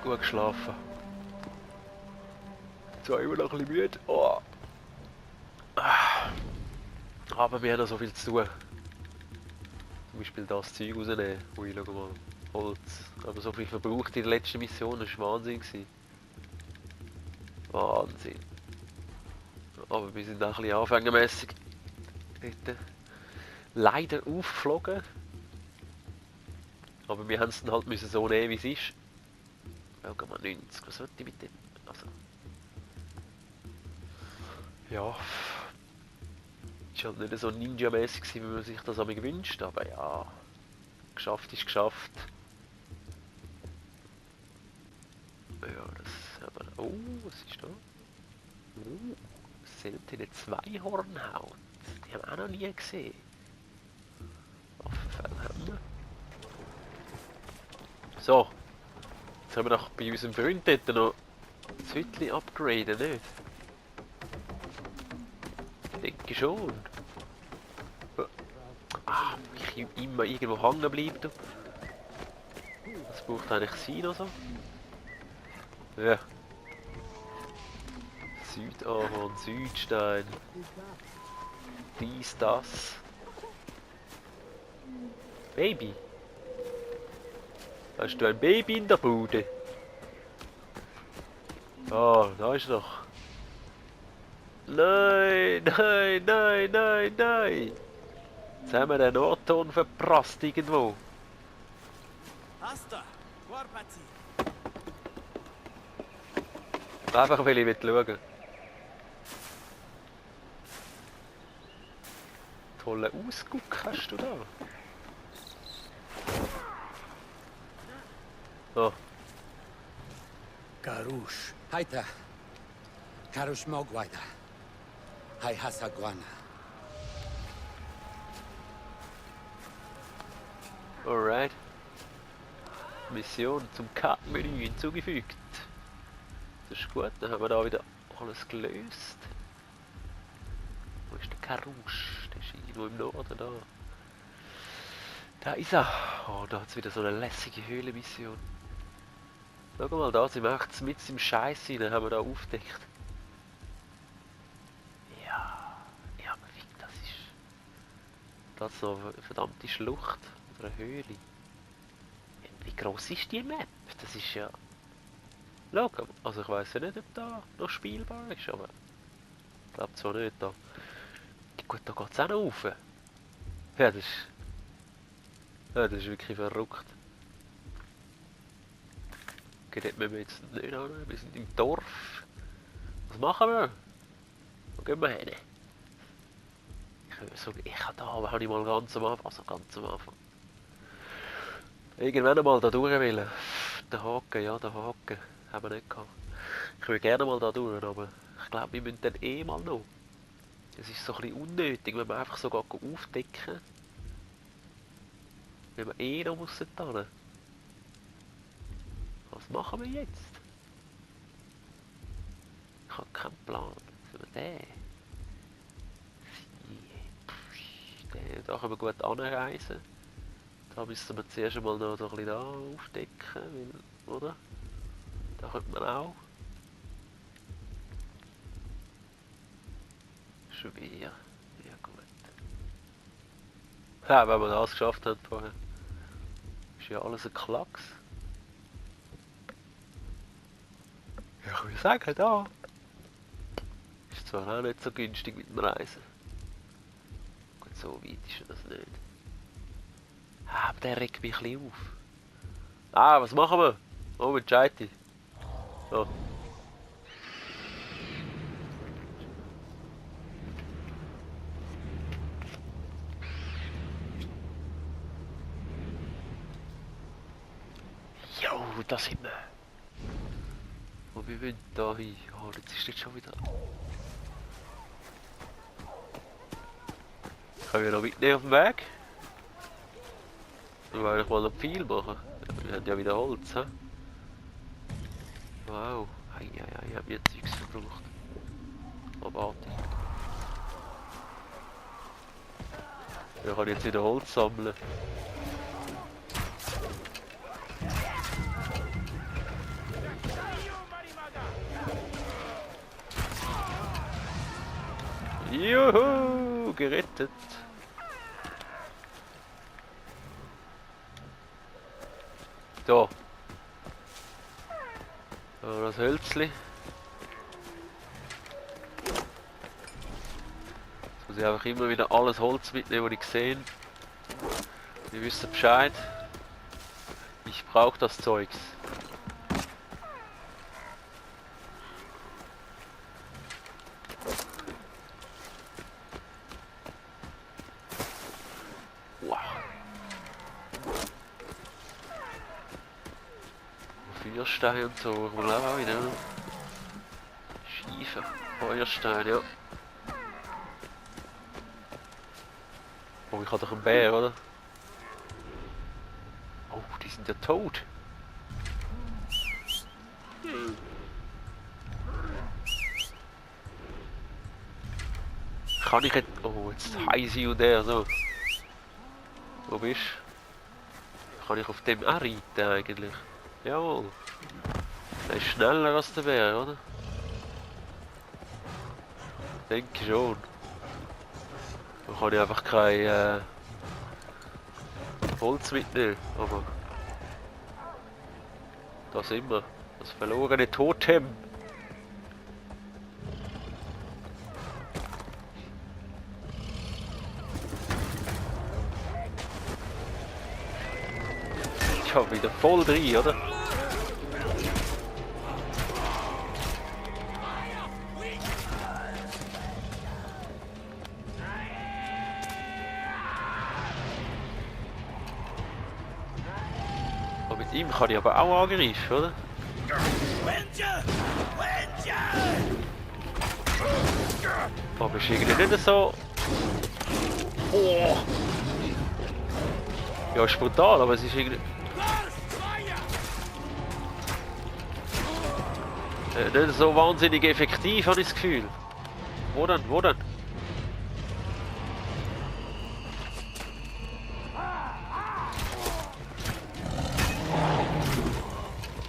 gut geschlafen. Zwar immer noch ein bisschen müde. Oh. Aber wir haben noch so viel zu tun. Zum Beispiel das Zeug rausnehmen. Ui, schau mal. Holz. Aber so viel verbraucht in der letzten Mission, das war Wahnsinn. Wahnsinn. Aber wir sind auch ein bisschen anfängermässig dort leider aufgeflogen. Aber wir haben es dann halt müssen so nehmen, wie es ist. Schau mal, 90. Was sollte ich mit dem? Also. Ja. Ist halt nicht so ninja-mäßig, wie man sich das einmal gewünscht, aber ja. Geschafft ist geschafft. Ja, das haben wir. Oh, was ist da? Oh, seltene Zweihornhaut. Die haben wir auch noch nie gesehen. Waffenfälle haben wir. So. Jetzt haben wir doch bei unserem Freund dort noch das Hütchen upgraden, nicht? Ich denke schon. Ah, ich immer irgendwo hängen bleiben. Das braucht eigentlich sein oder so. Ja. Südahorn, Südstein. Dies, das. Baby. Hast du ein Baby in der Bude? Oh, da ist noch. Nein, nein, nein, nein, nein. Jetzt haben wir den Nordton verprasst irgendwo. Einfach weil ich schauen. Toller Ausguck hast du da. Oh. Karush. Haita. Karush Mogwaida. Hai Hasaguana. Alright. Mission zum Kartenmenü hinzugefügt. Das ist gut, dann haben wir da wieder alles gelöst. Wo ist der Karush? Der ist irgendwo im Norden da. Da ist er. Oh, da hat es wieder so eine lässige Höhlenmission. Schau mal, da sind wir echt mit im Scheiß rein, haben wir da aufgedeckt. Ja, ja, aber wie, das ist... Das ist so eine verdammte Schlucht oder eine Höhle. Wie groß ist die Map? Das ist ja... Schau, also ich weiss ja nicht, ob da noch spielbar ist, aber... Ich glaube zwar nicht, da... Gut, da geht es auch noch rauf. Ja, das ist... Ja, das ist wirklich verrückt. Dort müssen wir jetzt nicht hin. Wir sind im Dorf. Was machen wir? Wo gehen wir hin? Ich habe da, aber habe ich mal ganz am Anfang. Also ganz am Anfang. Irgendwann einmal da durch wollen. Der Haken, ja, der Haken. Haben wir nicht gehabt. Ich würde gerne mal da durch, aber ich glaube, wir müssen dann eh mal noch. Es ist so ein bisschen unnötig, wenn wir einfach so aufdecken. Wenn wir eh noch müssen da. Was machen wir jetzt? Ich habe keinen Plan. Was wir den? Da können wir gut anreisen. Da müssen wir zuerst einmal noch so ein bisschen da aufdecken, oder? Da könnte man auch. Schwer. Ja gut. Ja, wenn wir das geschafft haben vorher. Ist ja alles ein Klacks. Ja, ich würde sagen, da. Ist zwar auch nicht so günstig mit dem Reisen. Gut, so weit ist das nicht. Aber der regt mich ein bisschen auf. Ah, was machen wir? Oh, mit Scheiti. So. Jo, da sind wir. Und wir wollen da hin. Oh, jetzt ist das schon wieder. Können wir noch mitnehmen auf dem Weg? Wir wollen eigentlich mal noch viel machen. Wir haben ja wieder Holz, hä? Wow. Ich habe mir Zeugs verbraucht. Oh, warte. Ich kann jetzt wieder Holz sammeln. Juhu, gerettet. Da. Da das Hölzli. Jetzt muss ich einfach immer wieder alles Holz mitnehmen, was ich sehe. Wir wissen Bescheid. Ich brauche das Zeugs. Wow. Feuerstein und so, wohl auch wieder. Schiefer, Feuerstein, ja. Oh, ich habe doch einen Bär, oder? Oh, die sind ja tot. Kann ich jetzt... Oh, jetzt heiße und der so. Wo bist du? Kann ich auf dem auch reiten eigentlich? Jawohl. Der ist schneller als der Bär, oder? Denke schon. Da kann ich einfach kein Holz mitnehmen, aber... Da sind wir. Das verlorene Totem. Ich habe wieder voll drin, oder? Aber mit ihm kann ich aber auch angreifen, oder? Aber ist irgendwie nicht so... Oh! Ja, ist brutal, aber es ist irgendwie... Nicht so wahnsinnig effektiv, habe ich das Gefühl. Wo denn? Wo denn?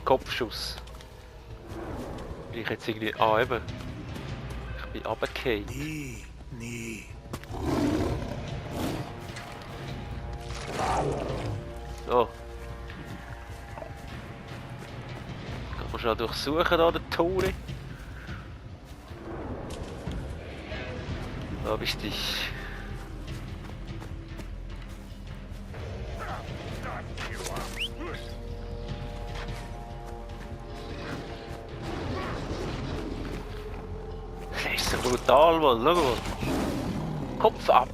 Kopfschuss. Bin ich jetzt irgendwie... Ah, eben. Ich bin runtergefallen. Nee. Oh. Kann man schon durchsuchen da den Tore. Da bist du. Das ist so brutal, Mann. Schau mal. Kopf ab.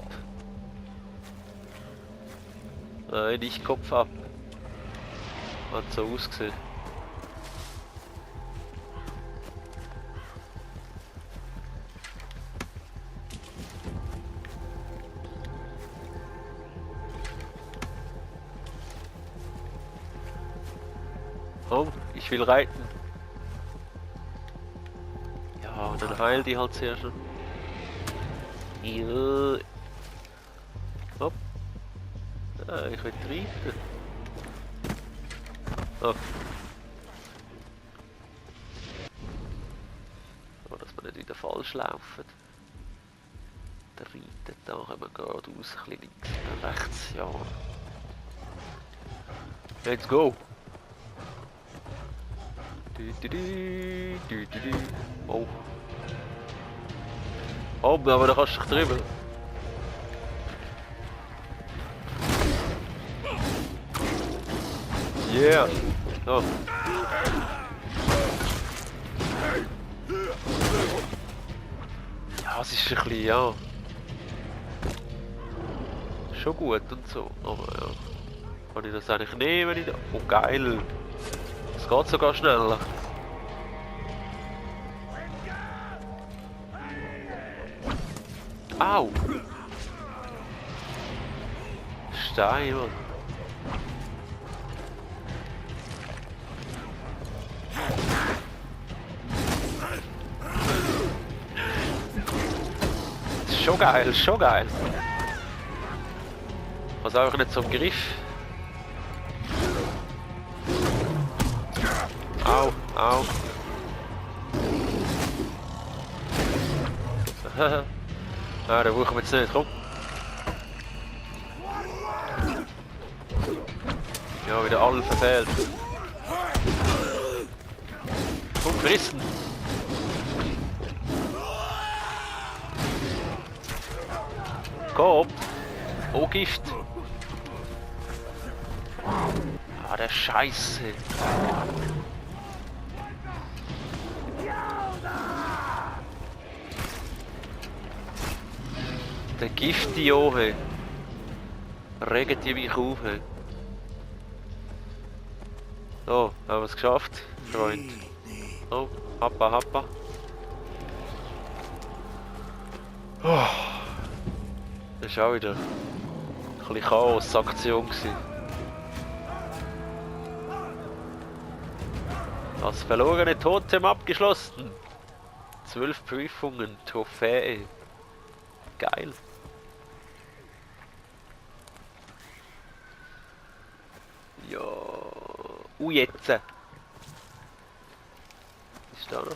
Nein, nicht Kopf ab. Hat so ausgesehen. Oh, ich will reiten. Ja, und dann heil die halt sehr schon. Ja. Hopp. Ja, ich will reiten. Oh. So, dass wir nicht wieder falsch laufen. Der reitet da, können wir geradeaus, ein bisschen links, dann rechts, ja. Let's go! Oh. Oh, aber da kannst du dich drüber. Yeah! Oh. Ja, es ist ein bisschen, ja. Schon gut und so, aber ja. Kann ich das eigentlich nehmen, wenn ich da... Oh, geil! Es geht sogar schneller. Au! Stein, Mann. Schon geil, schon geil. Was einfach nicht zum Griff. Au, au. Ah, den brauchen wir jetzt nicht, komm. Ja, wieder alle verfehlt. Komm, frissen! Komm! Oh, Gift! Ah, der Scheiße! Der Gift die oben! Regt die mich auf! So, haben wir es geschafft, Freund. Oh, Happa, Happa. Oh, das war auch wieder ein bisschen Chaos-Aktion. Das verlorene Totem abgeschlossen. 12 Prüfungen, Trophäe. Geil. Ja. Jetzt. Was ist da noch?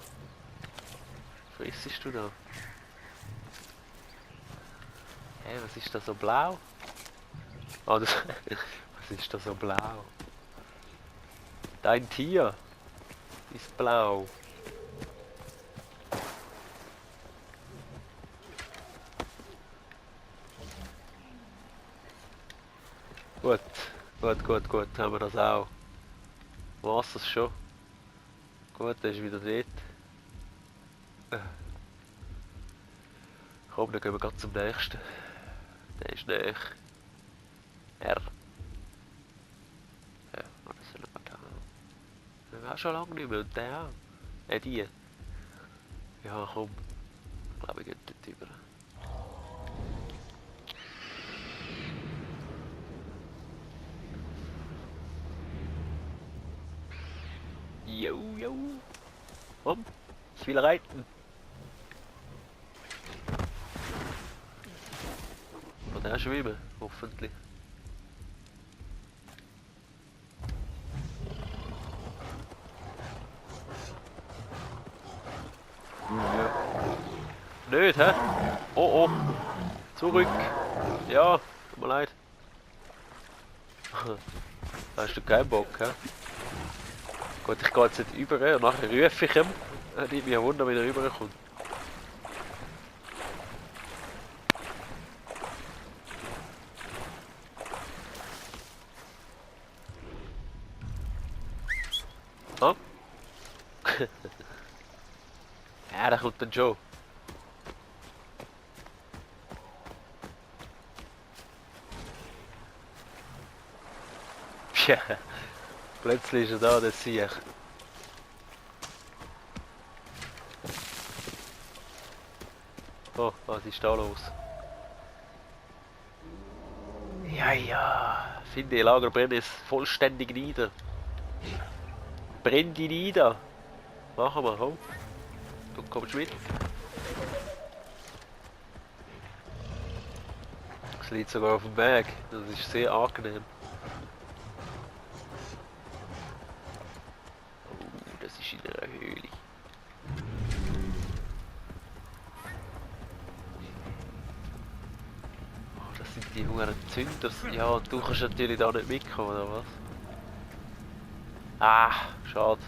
Frissest du da? Hä, was ist da so blau? Oh, das, was ist da so blau? Dein Tier ist blau. Gut, gut, haben wir das auch. War's das schon? Gut, der ist wieder dort. Komm, dann gehen wir gerade zum nächsten. Der ist näher. R. Ja, was soll man da haben? Den haben wir auch schon lange nicht mehr und der auch. Die. Ja, komm. Ich glaube, ich gehe dort über. Jo. Komm, ich will reiten. Oder auch schwimmen, hoffentlich. Ja. Nicht, hä? Oh. Zurück. Ja, tut mir leid. Hast du keinen Bock, hä? Gut, ich gehe jetzt nicht über und nachher rufe ich ihm. Ich würde mich wundern, wenn er rüberkommt. Ah? Ja, der kommt dann schon. Tja, plötzlich ist er da, der Sieg. Oh, was ist da los? Ja, finde die Lagerbrände ist vollständig nieder. Brenn die nieder. Machen wir, komm. Du kommst mit. Es liegt sogar auf dem Weg. Das ist sehr angenehm. Das ist in einer Höhle. Oh, das sind die Huren Zünder. Ja, und du kannst natürlich da nicht mitkommen, oder was? Ah, schade.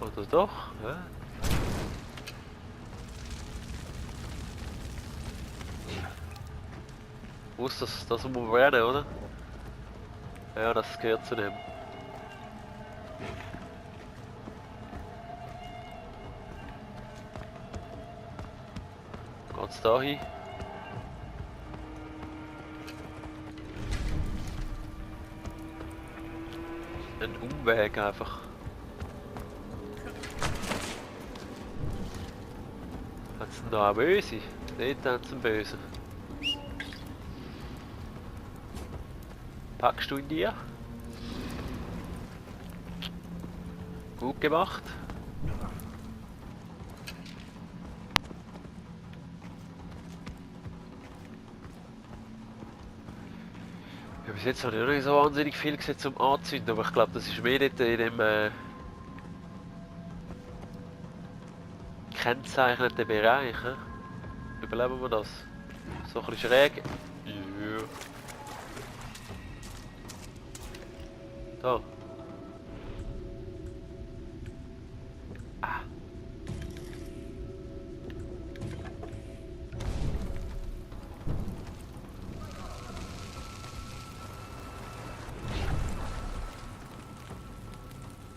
Oder doch? Ja. Muss das muss brennen, oder? Ja, das gehört zu dem. Geht's da hin? Ein Umweg einfach. Hat's denn da auch Böse? Dort hat's einen Bösen. Packst du in dir? Gut gemacht. Ja, bis jetzt habe ich noch nicht so wahnsinnig viel gesehen zum Anzünden, aber ich glaube, das ist mehr dort in dem gekennzeichneten Bereich. He? Überleben wir das? So ein bisschen schräg. Ja. Da. Ah.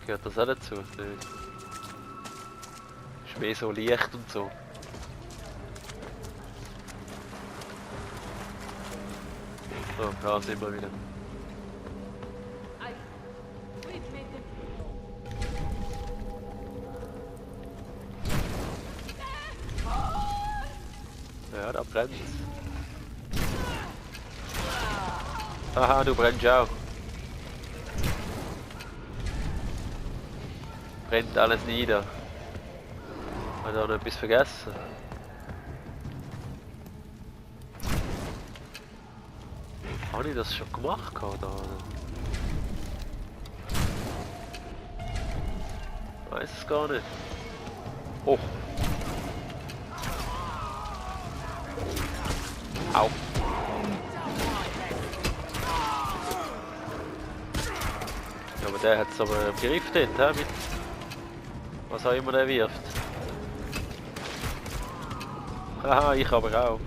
Gehört das auch dazu? Nicht. Ist mehr so Licht und so. So, da sind wir wieder. Ja, da brennt's. Haha, du brennst auch. Brennt alles nieder. Hat er noch etwas vergessen? Habe ich das schon gemacht da? Weiß es gar nicht. Oh. Au. Ja, aber der hat es aber im Griff dort, he, mit was auch immer der wirft. Haha, ich aber auch.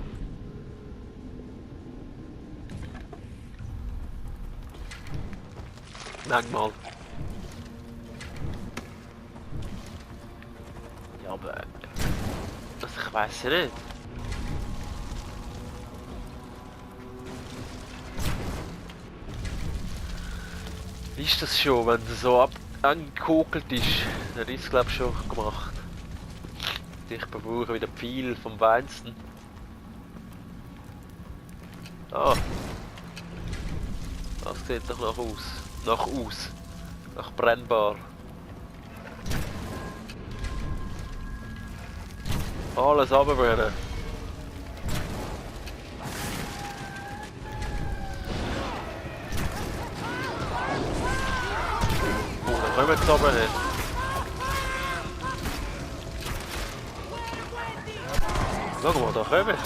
Manchmal. Ja, aber also ich weiß ja nicht. Ist das schon, wenn der so angekokelt ist, dann ist es glaube ich schon gemacht. Ich brauche wieder viel vom Weinsten. Ah. Das sieht doch nach aus. Nach brennbar. Alles runterbrennen. Oh, dann kommen wir jetzt runter hin. Schau mal, da kommen wir.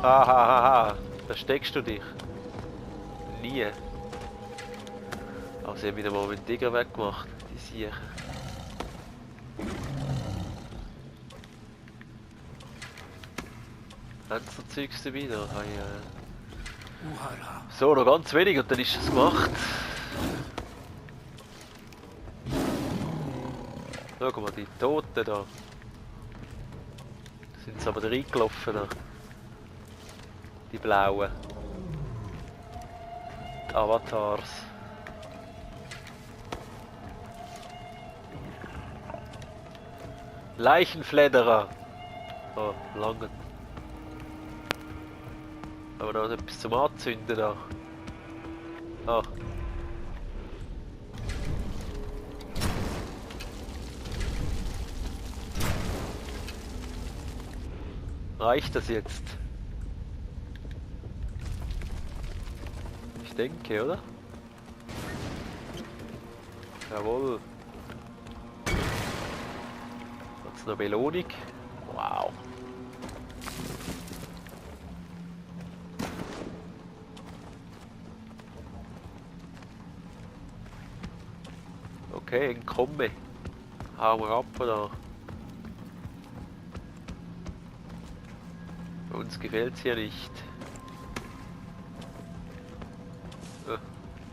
Hahaha, versteckst du dich? Nie. Aber sie haben wieder mal mit Digger weggemacht, die Siechen. Haben sie so Zeugs dabei? Da habe ich, So, noch ganz wenig und dann ist es gemacht. Schau mal, die Toten da. Sind sie aber reingelaufen da. Die blauen. Die Avatars. Leichenfledderer. Oh, lange. Aber da ist etwas zum Anzünden da. Ah. Reicht das jetzt? Ich denke, oder? Jawohl. Hat's noch Belohnung? Wow. Okay, entkomme. Hauen wir ab da. Uns gefällt es hier nicht.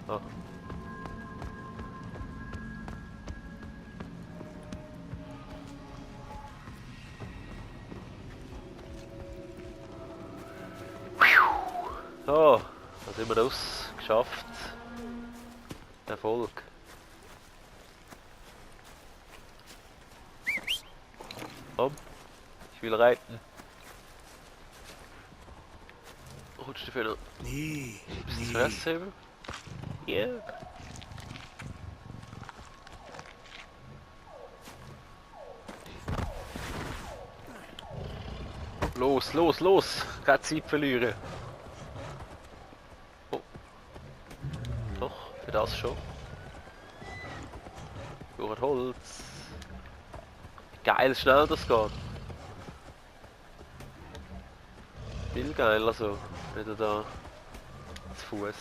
Ah. So, da sind wir das geschafft. Erfolg. Komm, ich will reiten. Rutsch dafür noch ein bisschen zu essen haben? Ja. Yeah. Los, los, los! Keine Zeit verlieren. Oh. Doch, für das schon. Durch Holz. Geil schnell das geht. Viel geil also. Wieder da zu Fuß.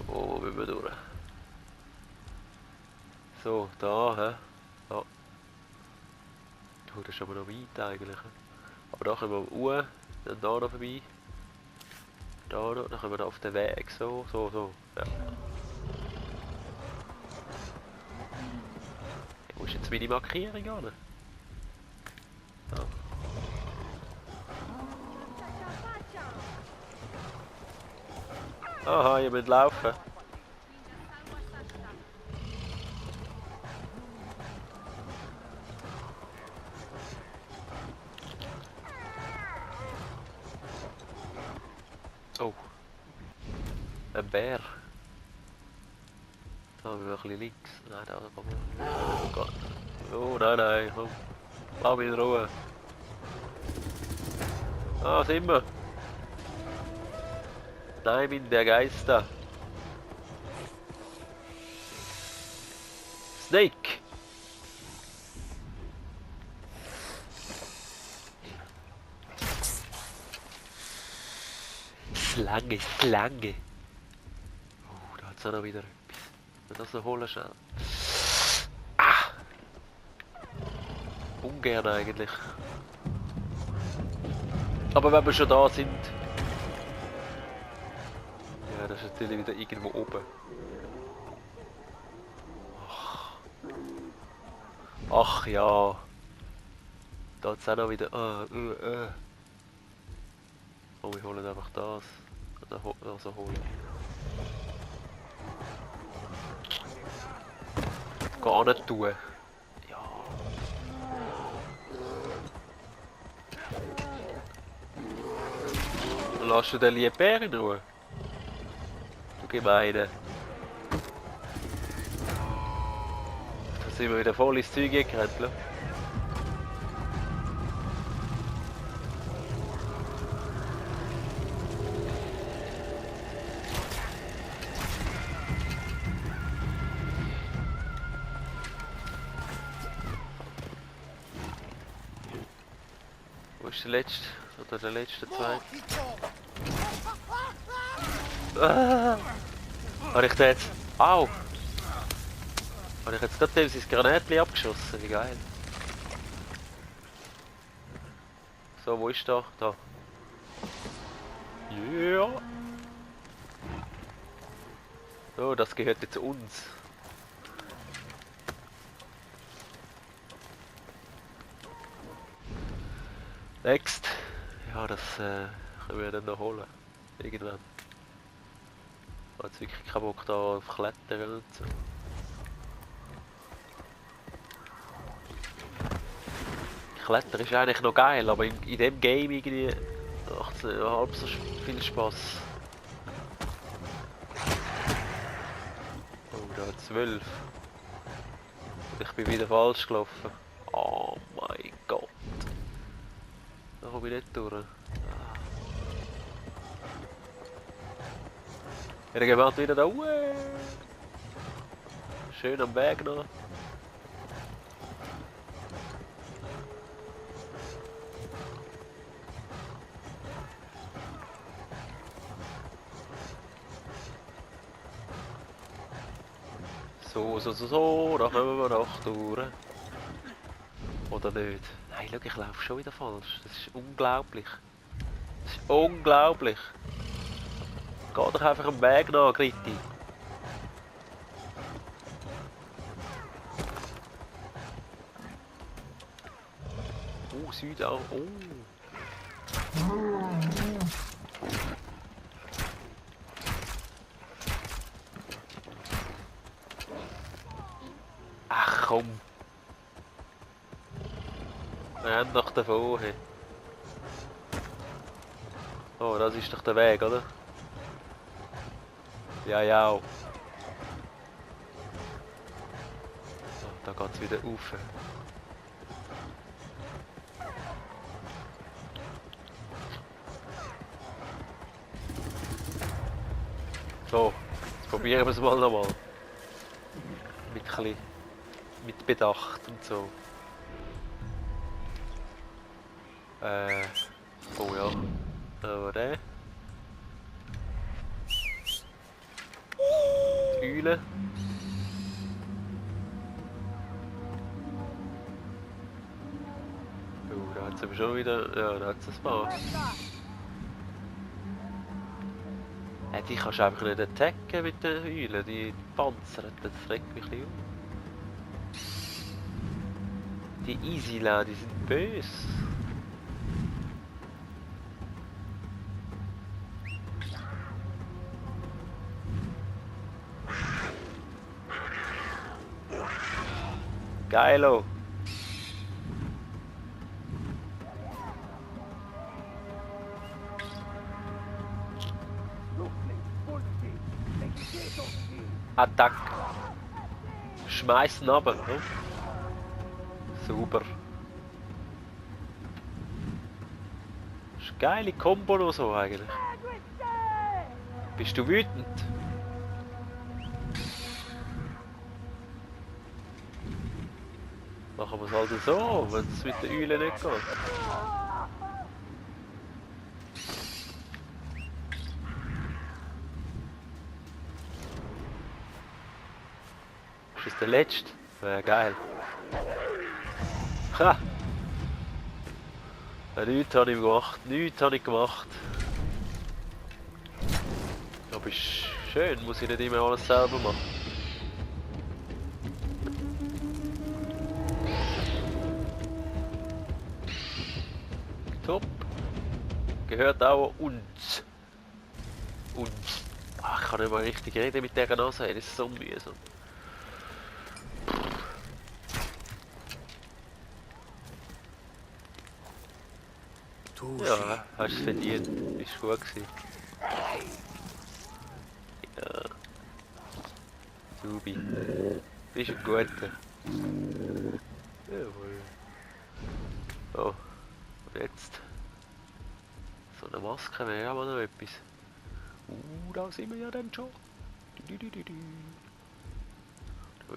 Oh, wie wir durch. So, da, hä? Da. Oh, das ist aber noch weit eigentlich. Aber da können wir hoch, dann da noch vorbei. Da noch, dann können wir da auf den Weg, so, ja. Wo ist jetzt meine Markierung an? Aha, ihr müsst laufen. Oh. Ein Bär. Da haben wir ein bisschen links. Nein, da kommen wir. Oh nein, nein, komm. Lass mich in Ruhe. Ah, sind wir. Nein, bin der Geist da. Snake! Schlange, Schlange. Oh, da hat es auch noch wieder etwas. Ich das noch holen schnell. Ah! Ungern eigentlich. Aber wenn wir schon da sind. Ja, das ist natürlich wieder irgendwo oben. Ach ja. Da hat es auch noch wieder. Oh, wir holen einfach das. Also holen. Gar nicht tun. Ja. Dann lass du den lieben Bär in Ruhe. Du Gemeine. Da sind wir wieder voll ins Zeug gerannt. Wo ist der letzte? Oder der letzte zwei? Ah! Habe ich den jetzt... Au! Habe ich jetzt gerade dem sein Granatli abgeschossen? Wie geil. So, wo ist der? Da. Yeah! So, das gehört jetzt uns. Next. Ja, das können wir dann noch holen. Irgendwann. Ich habe jetzt wirklich keinen Bock da auf Klettern und so. Klettern ist eigentlich noch geil, aber in dem Game irgendwie macht es halb so viel Spaß. Oh, da hat 12. Und ich bin wieder falsch gelaufen. Oh mein Gott. Da komme ich nicht durch. Ja, dann gehen wir halt wieder da. Schön am Weg noch. So, da kommen wir noch durch. Oder nicht? Nein, schau, ich laufe schon wieder falsch. Das ist unglaublich. Das ist unglaublich. Geh doch einfach am Weg nach, Gritti. Südau. Oh. Ach komm. Wir haben doch davon. Hey. Oh, das ist doch der Weg, oder? Ja, ja. Oh, da geht es wieder rauf. So, jetzt probieren wir es mal nochmal. Mit Bedacht und so. Oh ja. Der. Die Eule. Oh, da hat es aber schon wieder. Ja, da hat es ein paar. Die kannst du einfach nicht attacken mit den Eulen, die panzern, das regt mich ein bisschen auf. Die Easy-La, die sind böse. Geilo! Attack! Schmeißen runter, ne? Super! Das ist eine geile Kombo noch so eigentlich. Bist du wütend? Machen wir es halt so, wenn es mit den Eulen nicht geht. Ist das der letzte? Wäre geil. Ha! Ja, nichts habe ich gemacht, nichts habe ich gemacht. Aber ist schön, muss ich nicht immer alles selber machen. Top. Gehört auch uns. Uns. Ach, ich kann nicht mal richtig reden mit dieser Nase, das ist so mühsam. Ja, hast du es verdient. Ist gut gewesen. Ja. Subi. Bist ein guter. Jawohl. Oh. Und jetzt. So eine Maske wäre aber noch etwas. Da sind wir ja dann schon. Ich will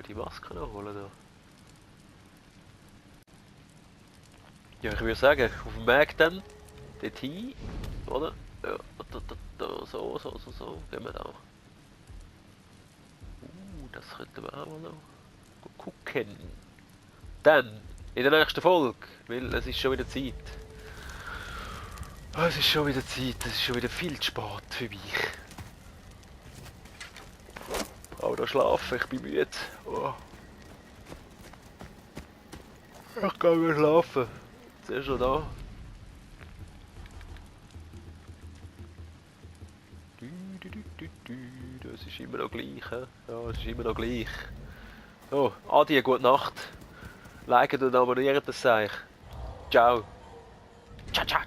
die Maske noch holen da. Ja, ich würde sagen, auf dem Weg dann, dorthin, oder? Ja, so, gehen wir da. Das könnten wir auch mal noch gucken. Dann, in der nächsten Folge, weil es ist schon wieder Zeit. Es ist schon wieder Zeit, es ist schon wieder viel zu spät für mich. Aber da schlafen, ich bin müde. Oh. Ich kann wieder schlafen. Jetzt ist schon da. Das ist immer noch gleich. Ja, es ist immer noch gleich. Oh, Adi, gute Nacht. Liken und abonnieren das Seich. Ciao. Ciao, ciao.